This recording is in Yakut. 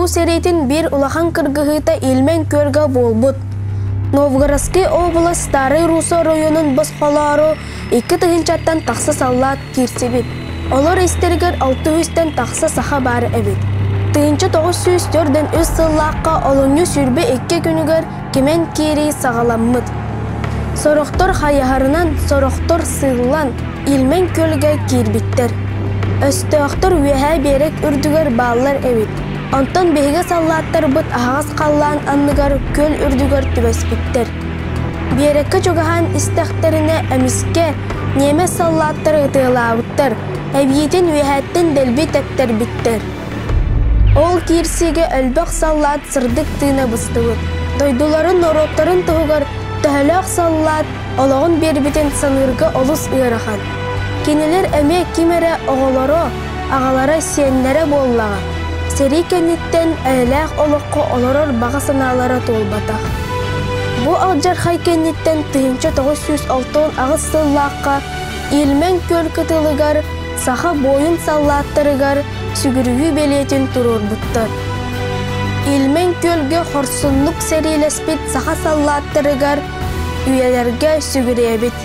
Улуу сэриитин биир улахан кыргыһыыта Ильмень күөлгэ буолбут. Новгородский область Старый Руссо оройуонун босхолоору 2 тыһыынчаттан тахса саллаат киирсибит. Олор истэригэр 600-тэн тахса саха баар эбит. 1943 сыллаахха олунньу 22 күнүгэр кимэн киирии саҕаламмыт. Сорохтор хайыһарынан, сорохтор сыыллан, Ильмень күөлгэ киирбиттэр. Өстөөхтөр үөһээ биэрэк үрдүгэр бааллар эбит. Онтон биһиги саллааттарбыт аһаҕас халлаан анныгар күөл үрдүгэр түбэспиттэр. Биэрэккэ чугаһаан истэхтэринэ эмискэ ньиэмэс саллааттары ытыалаабыттар, эбиитин үөһээттэн дэлби тэптэрбиттэр. Ол киирсиигэ элбэх саллаат сырдык тыына быстыбыт. Дойдуларын, норуоттарын туһугар төһөлөөх саллаат олоҕун биэрбитин саныырга олус ыарахан. Кинилэр эмиэ ким эрэ оҕолоро, аҕалара, сиэннэрэ буоллаҕа. Сэрии кэнниттэн эйэлээх олоххо олорор баҕа санаалара туолбатах. Бу алдьархай кэнниттэн 1968 сыллаахха Ильмень күөл кытылыгар саха буойун саллааттарыгар сүгүрүйүү бэлиэтин туруорбуттар. Ильмень күөлгэ хорсуннук сэриилэспит саха саллааттарыгар үйэлэргэ сүгүрүйэбит.